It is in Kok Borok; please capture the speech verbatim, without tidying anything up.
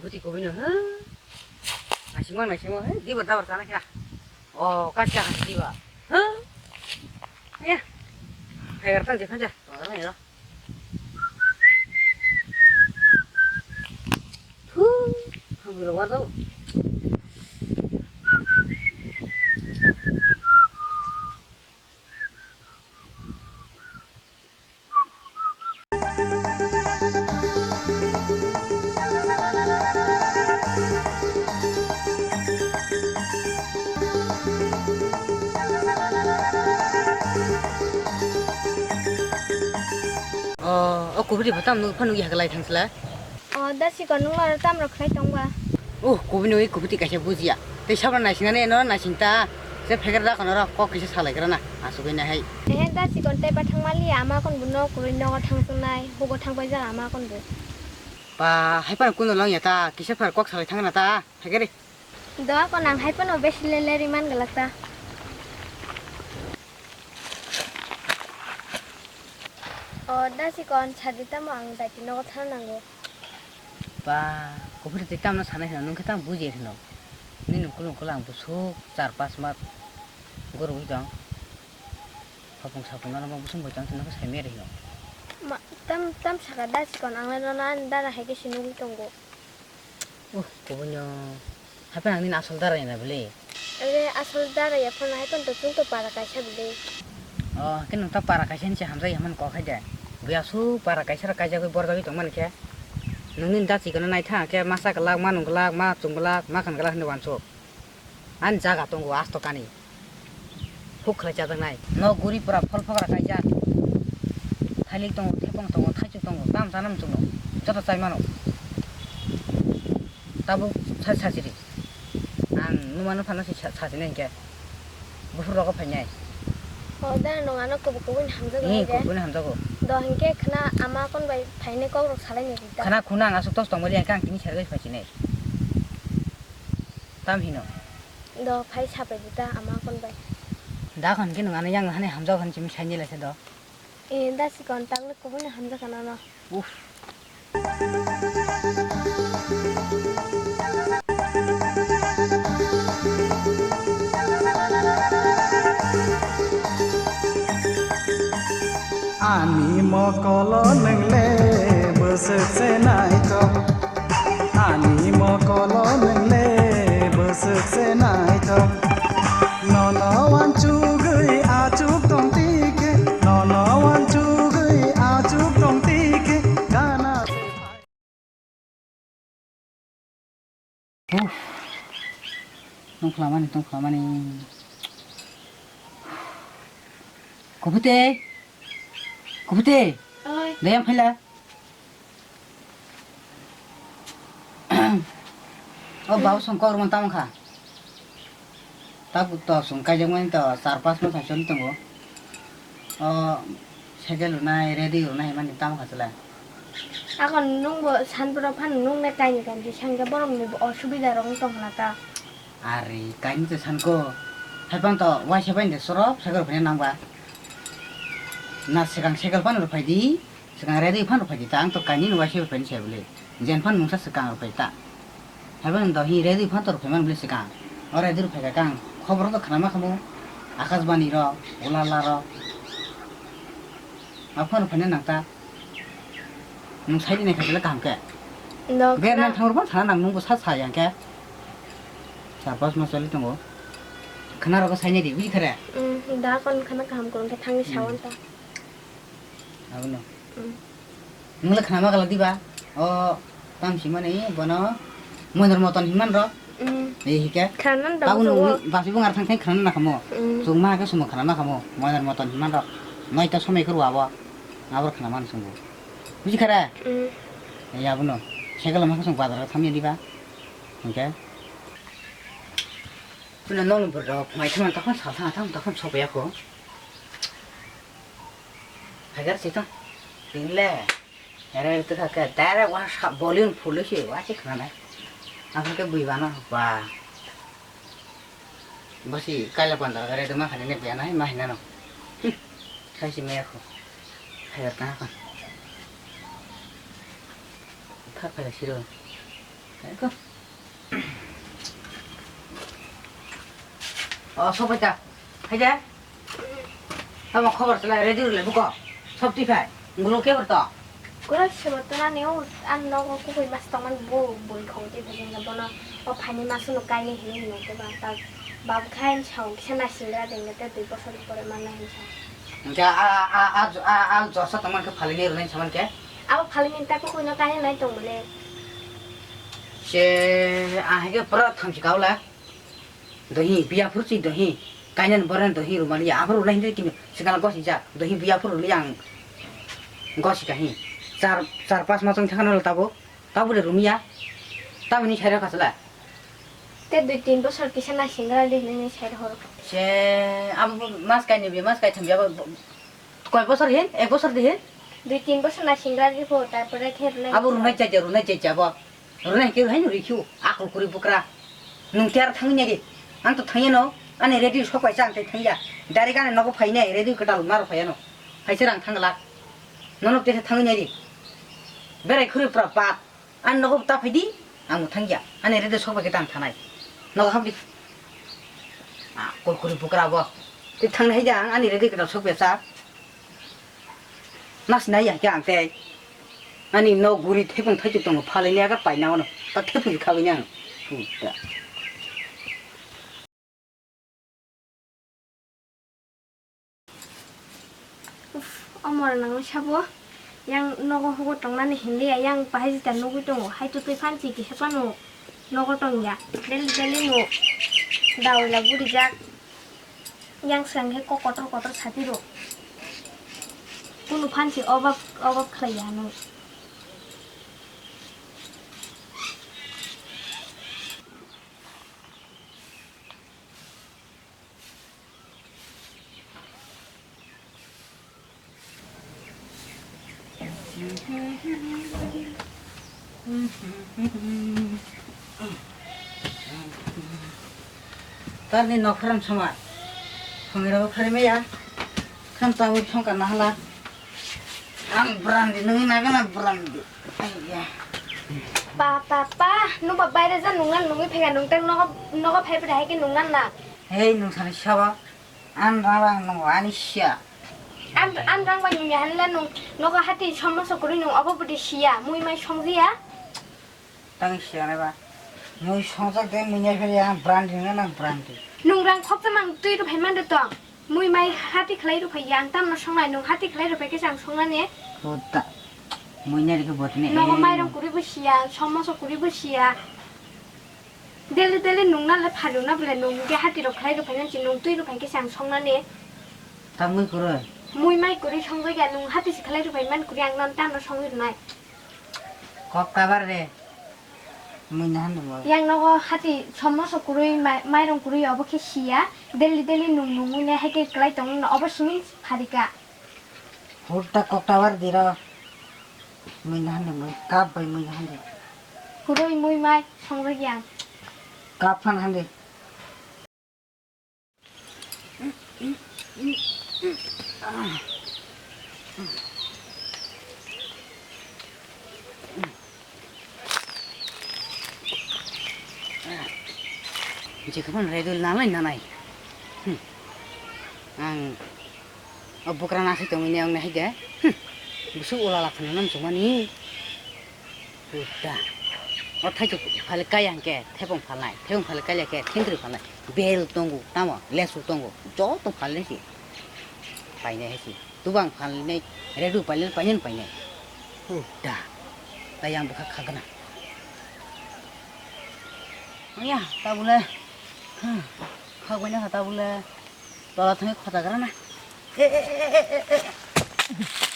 Buti kubui no, ha? Naisingma, naisingma, he, diba dabar sana kya? Oh, kacha diba. Ha? Ya. Hai, ratan je khanja. Ora ya. Hu. Hamura wado. O, o kubri bo tam nuk phanu ya galai thangsla. O, da sikon nung aro tam rok khlai tong ba? Oh, kubui nui kubui ti kaisa bujiya. Tei sabra naisingani eno naising ta. Se pheker da kono ro kok kisa salai gra na. Asugui na hai. Eh, da sikon tei ba thang mali ama kon bu nok kurui nogo thang sungnai. Hugo thang pai jala ama kon bu. Ba, hai pan kuno lang ya ta. Kisa phar kok salai thang na ta. Pheker ri. Do kon ang hai pano besi lele ri man galak ta. O, da sikon sadi tamo ang daiti nogo thang nango. Ba, kubui tei tamno sanai hino, nung khe tamo buji hino. Nini ukulung ukulung ang busuk char pas mas gurugwi tong. Hopung sapung no ma busung bai tong, nung khe sai mer hino. Ma, tam, tam saka da sikon, ang le nono ani dara hai khe si nugwi tongo. Uh, kubui no. Hape ang nini asol dara ni na bile. Are asol dara ya phone hai pon to chung to para kaisa bile. Oh, khe nung ta para kaisa ni se hamjak ya man kok hai de. Buya su para kaisa ra kaijagwi borjagwi tong man khe. Nungni da chikon nai tha khe masa glak, ma nung glak, ma chung glak, ma khan glak hinwi wansuk. Ani jaga tongo asto kani. Huk khlai chajaknai. No guri pura phol phagra kaijak. Thailik tongo, thepong tongo, thaichuk tongo, tam chanam chukno. Joto chai mano. Tabuk sa sachiri. Ang numano phano si sa- sachini hinkhe. Buphur rogo phainai. O, da nung ano kubuk kubui ni hamjago. Ni hai de? Kubuk kubui ni hamjago. Do hinkhe khna ama kon bai phainai kok rok salai ni rita. Khna khuna ang asuk tos tongmali hinkhe ang tini sergwi phaisinai. Tam hino. Do phai sapai di ta ama kon bai. Da kon khe nung ano yang hani hamjago han chimi saini lai se do. E, da sikon tang le kubui no hamjak kana no. Uff. Ani mokolo nwngle bwswk se naithok. Ani mokolo nwngle bwswk se naithok. Nono wansugwi achuk tong tikhe, nono wansugwi achuk tong tikhe, gana. Uff. Tongphlamani, tongphlamani. Kubute. Kubute. Oi. Dayang phaila. O bau song kok rwmani tamo kha. Tabuk to song kaijakmani to char pas mas hai choli tongo. O cycle rwnai, ready rwnai himani tamo kha chwla. Akon nungbo sanpro phano nungle kaini kanti sangja borokni bo osubida rok wng tongkha na ta. Ari kaini to sanko. Haiphang to waisa bai de sorok cycle rwphani nangba. Na swkang cycle phano rwphaidi. Swkang ready phan rok phaidi ta, ang to kainwi no waisa phai sai bwle. Jen phan mungsa swkang rok phai ta. Haibo no dohi ready phan to rok phai man bwle swkang. O ready rok phai kha ang khobor to khna ma khamu. Akashbani rok, Ulala rok. A phan rok phai nang ta. Nung sai di nai kha bwle kaham khe. No, ber khna- nang thang rok phan thana nang nung bo sa sa yang khe. Char pas mas choli tongo. Khna rok sai nai di, buji kha re? Mm, da kon khna kaham kwrwng khe thangwi sawan ta. Abono. Mm. Nungla khna ma gala diba? O tam simani bono moinor moton himan ro. Mm. Ei hike. Khana da tabuk bujo nung o. Basi bungar thang thang khna na khamo. Mm. Chwng ma ke sumo khna na khamo. Moinor moton himan ro. Noita somoi khoro abo. Abor khna man sungo. Buji khara? Mm. Ei abono. Cycle ma khasung bazar thamya diba? Hike. Puna nong bro mai thang ta khon sal thang thang ta khon sopya ko. Hagar sih tong. Tingle. Ere itu kha ke direct wa sa volume full sih wa sih khana. Apa ke bui bana ba. Basi kaila pandar gare de ma khani ne bena ma hinano. Sai si me ko. Hagar ta ko. Thak phala siro. O, sobai ta. Hai de. Tamo khobor chalai, ready rwlai buko. Sob twi phai. Ngulu kebor to. Kura sebo to nani o, ang nogo kubui mas tongmani bo bui khong twi phai jeng bono. O phani mas no kaini hini hino ke ba ta. Bab khai sao kisa na singra deng te dui bosor pore manna hin sa. Hingke a, a, a, a, a, josa tongman khe phalini rwnai saman khe? Abo phalini ta kukuino kainwi nai tongmani. Se, a, hingke pura thamchi kaula. Dohi, biya phuru si dohi. Kainan boran dohi rumani ya. Aphuru rwnai hindi kini. Sikala gosi ja. Dohi biya phuru rwli ang gosi kahi. Char, char pas masong thangna lo tabo. Tabo de rumia. Tabo ni saira kasala. Te dui tin bosor kisa na singra di hinwi sai horo. Se, abo mas kaini bi, mas kai thambi abo. Koi bosor hin? Ek bosor di hin? Dui tin bosor na singra di pho, tarpore khe rwnai. Abo rwnai chaija, rwnai chaija abo. Rwnai khe haino rikhiu, akol kuri bukra. Nung tiar thangwi nai di. Ang to thangya no, ani ready sok pai cha ang tai thangya. Direct ani nogo phai nai, ready kwtal maro phai ano. Hai se rang thang lak. Nono tesa thangwi nai di. Berai khuri pura pat. Ani nogo ta phai di, ang bo thangya. Ani ready sok pai khe tang thanai. Nogo hap di. Akol kuri bukra bo. Tei thang nai di ang, ani ready kwtal sok pai cha. Nas nai ya khe ang tei. Ani no guri thepung thaichuk tongo, phalai ni aga paina ono. Ta thepung khabini ang. Puta. Uff, omor nang sabo. Yang nogo hugo tongnani hinliya, yang bahai jita nugui tongo. Hai tutui phansi kisa pano nogo tongya. Daily daily no dawi la guri jak. Yang senghe kok kotor kotor sati ro. Kunu phansi obak obak khlaiya no. Tarni nokharam sama. Phangirok phari maya. Khan tabuk songka nahala. Ang brandi nungwi nagana brandi. Aiya. Pa, pa, pa, nungba baire ja nungna nungwi phega nungtang nogo, nogo phai phai hai khe nungna na. Hei, nung sani sabo. An rang rang nungo ani sia. An, an rang bai nungya hanle nung nogo hati somoso kwrwi nung obo bwdwi sia, mui mai songjiya. Tang sia nai ba. Mui songjak de mui nai phai ya brandi nang brandi. Nung rang khoksa mang twi rw phai man de tong. Mui mai hati khlai rw phai ya ang tamno songnai nung hati khlai rw phai khe chang songnani. Puta. Mui nai rikhe botni. Nogo mairong kwrwi bo sia, somoso kwrwi bo sia. Daily daily nung nale phalio na bole nung ge hati rok khlai rw phai nang si nung twi rw phai khe chang songnani. Ta mui kwrwi? Mui mai kwrwi songjak ya nung hati si khlai rw phai man kwrwi ang non tamno songwi rwnai. Kok kabar re. Mui nahan nung. Yang nogo hati somoso kwrwi mai-, mairong kwrwi obo khe sia. Daily daily nung nungwi ne hai khe kwlai tong no obo simi pharika. Hurta kok kabar diro. Mui nahan nung mui kap bai mui nahan de. Kwrwi mui mai songjak yang. Kap phan han de. Jekhobon redul nanai nanai. Hmm. Ang o bukra nasai tongmani ang nahai de. Hmm. Busuk ulala khana nam sumani. Puta. O thaichuk phali kaya hwnkhe thepung phalnai, thepung phali kaya khe thengri phalnai, bel tongo, tamo lesu tongo, joto phalnai se. Painai hai se. Tubang phalnai, redu painai, painai, painai. Puta. Tayang bwkha khagna. Oya, tabule. Hmm. Khagwina kha tabule. Tola thangwi khojagra na. E, e, e, e, e, e.